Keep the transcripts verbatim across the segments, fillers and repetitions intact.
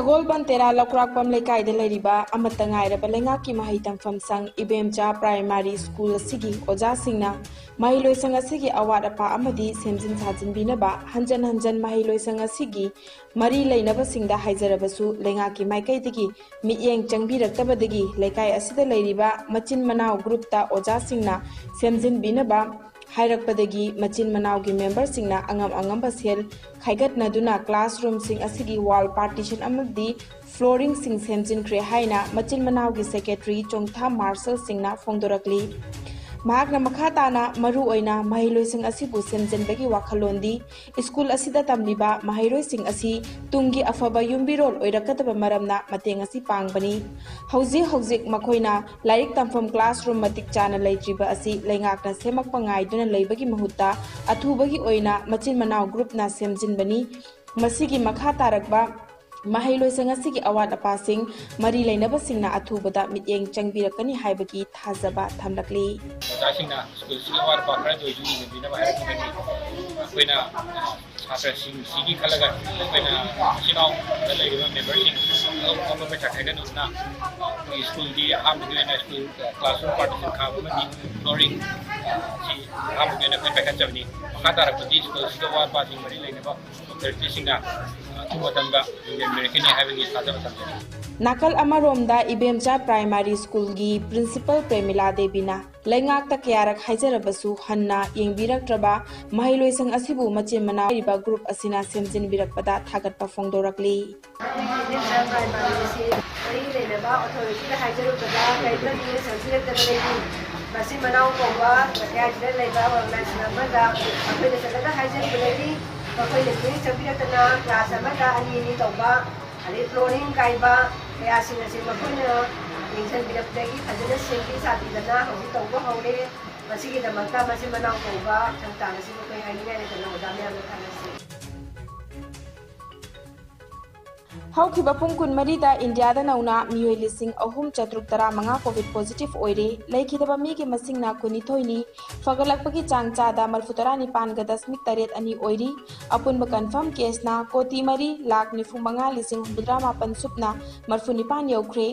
ꯒꯣꯜꯕꯟ ꯇꯦꯔꯥ ꯂꯧꯀ꯭ꯔꯥꯛꯄꯝ ꯂꯩꯀꯥꯏꯗ ꯂꯩꯔꯤꯕ ꯑꯃꯠꯇ ꯉꯥꯏꯔꯕ ꯂꯩꯉꯥꯛꯀꯤ ꯃꯍꯩ ꯇꯝꯐꯝ ꯁꯪ ꯏꯕꯦꯝꯆꯥ ꯄ꯭ꯔꯥꯏꯃꯥꯔꯤ ꯁ꯭ꯀꯨꯜ ꯑꯁꯤꯒꯤ ꯑꯣꯖꯥꯁꯤꯡꯅ ꯃꯍꯩꯂꯣꯏꯁꯪ ꯑꯁꯤꯒꯤ ꯑꯋꯥꯠ ꯑꯄꯥ ꯑꯃꯗꯤ ꯁꯦꯝꯖꯤꯟ ꯁꯥꯖꯤꯟꯕꯤꯅꯕ ꯍꯟꯖꯟ ꯍꯟꯖꯟ ꯃꯍꯩꯂꯣꯏꯁꯪ ꯑꯁꯤꯒꯤ ꯃꯔꯤ ꯂꯩꯅꯕꯁꯤꯡꯗ ꯍꯥꯏꯖꯔꯕꯁꯨ ꯂꯩꯉꯥꯛꯀꯤ ꯃꯥꯏꯀꯩꯗꯒꯤ ꯃꯤꯠꯌꯦꯡ ꯆꯪꯕꯤꯔꯛꯇꯕꯗꯒꯤ ꯂꯩꯀꯥꯏ ꯑꯁꯤꯗ ꯂꯩꯔꯤꯕ ꯃꯆꯤꯟ ꯃꯅꯥꯎ ꯒ꯭ꯔꯨꯞꯇ ꯑꯣꯖꯥꯁꯤꯡꯅ ꯁꯦꯝꯖꯤꯟꯕꯤꯅꯕ ꯍꯥꯏꯔꯛꯄꯗꯒꯤ ꯃꯆꯤꯟ ꯃꯅꯥꯎꯒꯤ ꯃꯦꯝꯕꯔꯁꯤꯡꯅ ꯑꯉꯝ ꯑꯉꯝꯕ ꯁꯦꯜ ꯈꯥꯏꯒꯠꯅꯗꯨꯅ ꯀ꯭ꯂꯥꯁꯔꯨꯝꯁꯤꯡ ꯑꯁꯤꯒꯤ ꯋꯥꯜ ꯄꯥꯔꯇꯤꯁꯟ ꯑꯃꯗꯤ ꯐ꯭ꯂꯣꯔꯤꯡꯁꯤꯡ ꯁꯦꯝꯖꯤꯟꯈ꯭ꯔꯦ ꯍꯥꯏꯅ ꯃꯆꯤꯟ ꯃꯅꯥꯎꯒꯤ ꯁꯦꯀ꯭ꯔꯦꯇꯔꯤ ꯆꯣꯡꯊꯥꯝ ꯃꯥꯔꯁꯦꯜ ꯁꯤꯡꯅ ꯐꯣꯡꯗꯣꯔꯛꯂꯤ꯫ ꯃꯍꯥꯛꯅ ꯃꯈꯥ ꯇꯥꯅ ꯃꯔꯨ ꯑꯣꯏꯅ ꯃꯍꯩꯂꯣꯏꯁꯪ ꯑꯁꯤꯕꯨ ꯁꯦꯝꯖꯤꯟꯕꯒꯤ ꯋꯥꯈꯜꯂꯣꯟꯗꯤ ꯁ꯭ꯀꯨꯜ ꯑꯁꯤꯗ ꯇꯝꯂꯤꯕ ꯃꯍꯩꯔꯣꯏꯁꯤꯡ ꯑꯁꯤ ꯇꯨꯡꯒꯤ ꯑꯐꯕ ꯌꯨꯝꯕꯤꯔꯣꯜ ꯑꯣꯏꯔꯛꯀꯗꯕ ꯃꯔꯝꯅ ꯃꯇꯦꯡ ꯑꯁꯤ ꯄꯥꯡꯕꯅꯤ꯫ ꯍꯧꯖꯤꯛ ꯍꯧꯖꯤꯛ ꯃꯈꯣꯏꯅ ꯂꯥꯏꯔꯤꯛ ꯇꯝꯐꯝ ꯀ꯭ꯂꯥꯁꯔꯨꯝ ꯃꯇꯤꯛ ꯆꯥꯅ ꯂꯩꯇ꯭ꯔꯤꯕ ꯑꯁꯤ ꯂꯩꯉꯥꯛꯅ ꯁꯦꯝꯃꯛꯄ ꯉꯥꯏꯗꯨꯅ ꯂꯩꯕꯒꯤ ꯃꯍꯨꯠꯇ ꯑꯊꯨꯕꯒꯤ ꯑꯣꯏꯅ ꯃꯆꯤꯟ ꯃꯅꯥꯎ ꯒ꯭ꯔꯨꯞꯅ ꯁꯦꯝꯖꯤꯟꯕꯅꯤ꯫ ꯃꯁꯤꯒꯤ ꯃꯈꯥ ꯇꯥꯔꯛꯄ ꯃꯍꯩꯂꯣꯏꯁꯪ ꯑꯁꯤꯒꯤ ꯑꯋꯥꯠ ꯑꯄꯥꯁꯤꯡ ꯃꯔꯤ ꯂꯩꯅꯕꯁꯤꯡꯅ ꯑꯊꯨꯕꯗ ꯃꯤꯠꯌꯦꯡ ꯆꯪꯕꯤꯔꯛꯀꯅꯤ ꯍꯥꯏꯕꯒꯤ ꯊꯥꯖꯕ ꯊꯝꯂꯛꯂꯤ꯫ ꯑꯣꯖꯥꯁꯤꯡꯅ ꯁ꯭ꯀꯨꯜꯁꯤꯒꯤ ꯑꯋꯥꯠ ꯑꯄꯥ ꯈꯔꯗ ꯑꯣꯏꯁꯨ ꯌꯦꯡꯁꯤꯟꯕꯤꯅꯕ ꯍꯥꯏꯔꯛꯄꯗꯒꯤ ꯑꯩꯈꯣꯏꯅ ꯁꯥꯇ꯭ꯔꯁꯤꯡꯁꯤꯒꯤ ꯈꯜꯂꯒ ꯑꯩꯈꯣꯏꯅ ꯃꯆꯤꯟ ꯃꯅꯥꯎꯗ ꯂꯩꯔꯤꯕ ꯃꯦꯝꯕꯔꯁꯤꯡ ꯑꯉꯝ ꯑꯉꯝꯕ ꯄꯩꯁꯥ ꯈꯥꯏꯒꯠꯅꯗꯨꯅ ꯑꯩꯈꯣꯏꯒꯤ ꯁ꯭ꯀꯨꯜꯒꯤ ꯑꯍꯥꯟꯕꯒꯤ ꯑꯣꯏꯅ ꯁ꯭ꯀꯨꯜ ꯀ꯭ꯂꯥꯁꯔꯨꯝ ꯄꯥꯔꯇꯤꯁꯟ ꯈꯥꯕ ꯑꯃꯗꯤ ꯐ꯭ꯂꯣꯔꯤꯡ ꯁꯤ ꯑꯍꯥꯟꯕꯒꯤ ꯑꯣꯏꯅ ꯑꯩꯈꯣꯏ ꯄꯥꯏꯈꯠꯆꯕꯅꯤ꯫ ꯃꯈꯥ ꯇꯥꯔꯛꯄꯗꯤ ꯁ꯭ꯀꯨꯜꯁꯤꯒ ꯑꯋꯥꯠ ꯑꯄꯥꯁꯤꯡ ꯃꯔꯤ ꯂꯩꯅꯕ ꯑꯣꯊꯣꯔꯤꯇꯤꯁꯤꯡꯅ ꯑꯊꯨꯕ ꯃꯇꯝꯗ ꯌꯦꯡꯁꯤꯟꯕꯤꯔꯛꯀꯅꯤ ꯍꯥꯏꯕꯒꯤ ꯊꯥꯖꯕ ꯊꯝꯖꯔꯤ꯫ ꯅꯥꯀꯜ ꯑꯃꯔꯣꯝꯗ ꯏꯕꯦꯝꯆꯥ ꯄ꯭ꯔꯥꯏꯃꯥꯔꯤ ꯁ꯭ꯀꯨꯜꯒꯤ ꯄ꯭ꯔꯤꯟꯁꯤꯄꯜ ꯄ꯭ꯔꯦꯃꯤꯂꯥ ꯗꯦꯕꯤꯅ ꯂꯩꯉꯥꯛꯇ ꯀꯌꯥꯔꯛ ꯍꯥꯏꯖꯔꯕꯁꯨ ꯍꯟꯅ ꯌꯦꯡꯕꯤꯔꯛꯇ꯭ꯔꯕ ꯃꯍꯩꯂꯣꯏꯁꯪ ꯑꯁꯤꯕꯨ ꯃꯆꯤꯟ ꯃꯅꯥꯎ ꯍꯥꯏꯔꯤꯕ ꯒ꯭ꯔꯨꯞ ꯑꯁꯤꯅ ꯁꯦꯝꯖꯤꯟꯕꯤꯔꯛꯄꯗ ꯊꯥꯒꯠꯄ ꯐꯣꯡꯗꯣꯔꯛꯂꯤ꯫ ꯏꯕꯦꯝꯆꯥ ꯄ꯭ꯔꯥꯏꯃꯥꯔꯤ ꯑꯁꯤ ꯃꯔꯤ ꯂꯩꯅꯕ ꯑꯣꯊꯣꯔꯤꯇꯤꯗ ꯍꯥꯏꯖꯔꯨꯕꯗ ꯀꯔꯤꯝꯇ ꯃꯤꯠꯌꯦꯡ ꯆꯪꯕꯤꯔꯛꯇꯕꯗꯒꯤ ꯃꯆꯤꯟ ꯃꯅꯥꯎ ꯀꯧꯕ ꯂꯩꯀꯥꯏꯁꯤꯗ ꯂꯩꯕ ꯑꯣꯔꯒꯅꯥꯏꯖꯦꯁꯟ ꯑꯃꯗ ꯑꯩꯈꯣꯏꯅ ꯆꯠꯂꯒ ꯍꯥꯏꯖꯔꯨꯕꯗꯒꯤ ꯃꯈꯣꯏꯅ ꯃꯤꯠꯌꯦꯡ ꯆꯪꯕꯤꯔꯛꯇꯅ ꯀ꯭ꯂꯥꯁ ꯑꯃꯗ ꯑꯅꯤ ꯑꯅꯤ ꯇꯧꯕ, ꯑꯗꯩ ꯐ꯭ꯂꯣꯔꯤꯡ ꯀꯥꯏꯕ ꯀꯌꯥꯁꯤꯡ ꯑꯁꯤ ꯃꯈꯣꯏꯅ ꯌꯦꯡꯁꯤꯟꯕꯤꯔꯛꯄꯗꯒꯤ ꯐꯖꯅ ꯁꯦꯝꯕꯤ ꯁꯥꯕꯤꯗꯅ ꯍꯧꯖꯤꯛ ꯇꯧꯕ ꯍꯧꯔꯦ꯫ ꯃꯁꯤꯒꯤꯗꯃꯛꯇ ꯃꯆꯤꯟ ꯃꯅꯥꯎ ꯀꯧꯕ ꯊꯧꯗꯥꯡ ꯑꯁꯤꯕꯨ ꯑꯩꯈꯣꯏ ꯍꯥꯏꯅꯤꯡꯉꯥꯏ ꯂꯩꯇꯅ ꯑꯣꯖꯥ ꯃꯌꯥꯝꯗ ꯊꯥꯒꯠꯆꯔꯤ꯫ ꯍꯧꯈꯤꯕ ꯄꯨꯡ ꯀꯨꯟꯃꯔꯤꯗ ꯏꯟꯗꯤꯌꯥꯗ ꯅꯧꯅ ꯃꯤꯑꯣꯏ ꯂꯤꯁꯤꯡ ꯑꯍꯨꯝ ꯆꯥꯇ꯭ꯔꯨꯛ ꯇꯔꯥꯃꯉꯥ ꯀꯣꯚꯤꯗ ꯄꯣꯖꯤꯇꯤꯚ ꯑꯣꯏꯔꯦ꯫ ꯂꯩꯈꯤꯗꯕ ꯃꯤꯒꯤ ꯃꯁꯤꯡꯅ ꯀꯨꯟꯅꯤꯊꯣꯏꯅꯤ꯫ ꯐꯒꯠꯂꯛꯄꯒꯤ ꯆꯥꯡ ꯆꯥꯗ ꯃꯔꯤꯐꯨ ꯇꯔꯥ ꯅꯤꯄꯥꯟꯒ ꯗꯁꯃꯤꯛ ꯇꯔꯦꯠ ꯑꯅꯤ ꯑꯣꯏꯔꯤ꯫ ꯑꯄꯨꯟꯕ ꯀꯟꯐꯥꯔꯝ ꯀꯦꯁꯅ ꯀꯣꯇꯤ ꯃꯔꯤ ꯂꯥꯈ ꯅꯤꯐꯨ ꯃꯉꯥ ꯂꯤꯁꯤꯡ ꯍꯨꯝꯐꯨꯇꯔꯥ ꯃꯥꯄꯟ ꯁꯨꯞꯅ ꯃꯔꯤꯐꯨ ꯅꯤꯄꯥꯟ ꯌꯧꯈ꯭ꯔꯦ꯫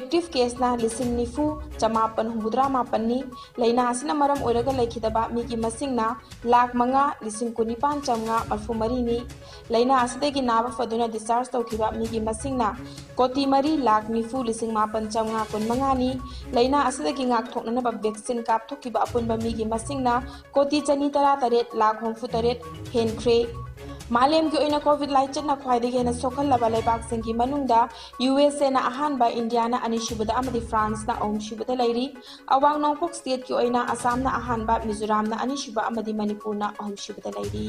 ꯑꯦꯛꯇꯤꯚ ꯀꯦꯁꯅ ꯂꯤꯁꯤꯡ ꯅꯤꯐꯨ ꯆꯃꯥꯄꯟ ꯍꯨꯝꯐꯨꯇꯔꯥ ꯃꯥꯄꯟꯅꯤ꯫ ꯂꯥꯏꯅꯥ ꯑꯁꯤꯅ ꯃꯔꯝ ꯑꯣꯏꯔꯒ ꯂꯩꯈꯤꯗꯕ ꯃꯤꯒꯤ ꯃꯁꯤꯡꯅ ꯂꯥꯈ ꯃꯉꯥ ꯂꯤꯁꯤꯡ ꯀꯨꯟꯅꯤꯄꯥꯟ ꯆꯥꯝꯃꯉꯥ ꯃꯔꯤꯐꯨ ꯃꯔꯤꯅꯤ꯫ ꯂꯥꯏꯅꯥ ꯑꯁꯤꯗꯒꯤ ꯅꯥꯕ ꯐꯗꯨꯅ ꯗꯤꯁꯆꯥꯔꯖ ꯇꯧꯈꯤꯕ ꯃꯤꯒꯤ ꯃꯁꯤꯡꯅ ꯀꯣꯇꯤ ꯃꯔꯤ ꯂꯥꯈ ꯅꯤꯐꯨ ꯂꯤꯁꯤꯡ ꯃꯥꯄꯟ ꯆꯥꯝꯃꯉꯥ ꯀꯨꯟꯃꯉꯥꯅꯤ꯫ ꯂꯥꯏꯅꯥ ꯑꯁꯤꯗꯒꯤ ꯉꯥꯛꯊꯣꯛꯅꯅꯕ ꯚꯦꯛꯁꯤꯟ ꯀꯥꯞꯊꯣꯛꯈꯤꯕ ꯑꯄꯨꯟꯕ ꯃꯤꯒꯤ ꯃꯁꯤꯡꯅ ꯀꯣꯇꯤ ꯆꯅꯤ ꯇꯔꯥ ꯇꯔꯦꯠ ꯂꯥꯈ ꯍꯨꯝꯐꯨ ꯇꯔꯦꯠ ꯍꯦꯟꯈ꯭ꯔꯦ꯫ ꯃꯥꯂꯦꯝꯒꯤ ꯑꯣꯏꯅ ꯀꯣꯚꯤꯗ ꯂꯥꯏꯆꯠꯅ ꯈ꯭ꯋꯥꯏꯗꯒꯤ ꯍꯦꯟꯅ ꯁꯣꯛꯍꯜꯂꯕ ꯂꯩꯕꯥꯛꯁꯤꯡꯒꯤ ꯃꯅꯨꯡꯗ ꯌꯨ ꯑꯦꯁ ꯑꯦꯅ ꯑꯍꯥꯟꯕ, ꯏꯟꯗꯤꯌꯥꯅ ꯑꯅꯤꯁꯨꯕꯗ ꯑꯃꯗꯤ ꯐ꯭ꯔꯥꯟꯁꯅ ꯑꯍꯨꯝꯁꯨꯕꯗ ꯂꯩꯔꯤ꯫ ꯑꯋꯥꯡ ꯅꯣꯡꯄꯣꯛ ꯁ꯭ꯇꯦꯠꯀꯤ ꯑꯣꯏꯅ ꯑꯁꯥꯝꯅ ꯑꯍꯥꯟꯕ, ꯃꯤꯖꯣꯔꯥꯝꯅ ꯑꯅꯤꯁꯨꯕ ꯑꯃꯗꯤ ꯃꯅꯤꯄꯨꯔꯅ ꯑꯍꯨꯝꯁꯨꯕꯗ ꯂꯩꯔꯤ꯫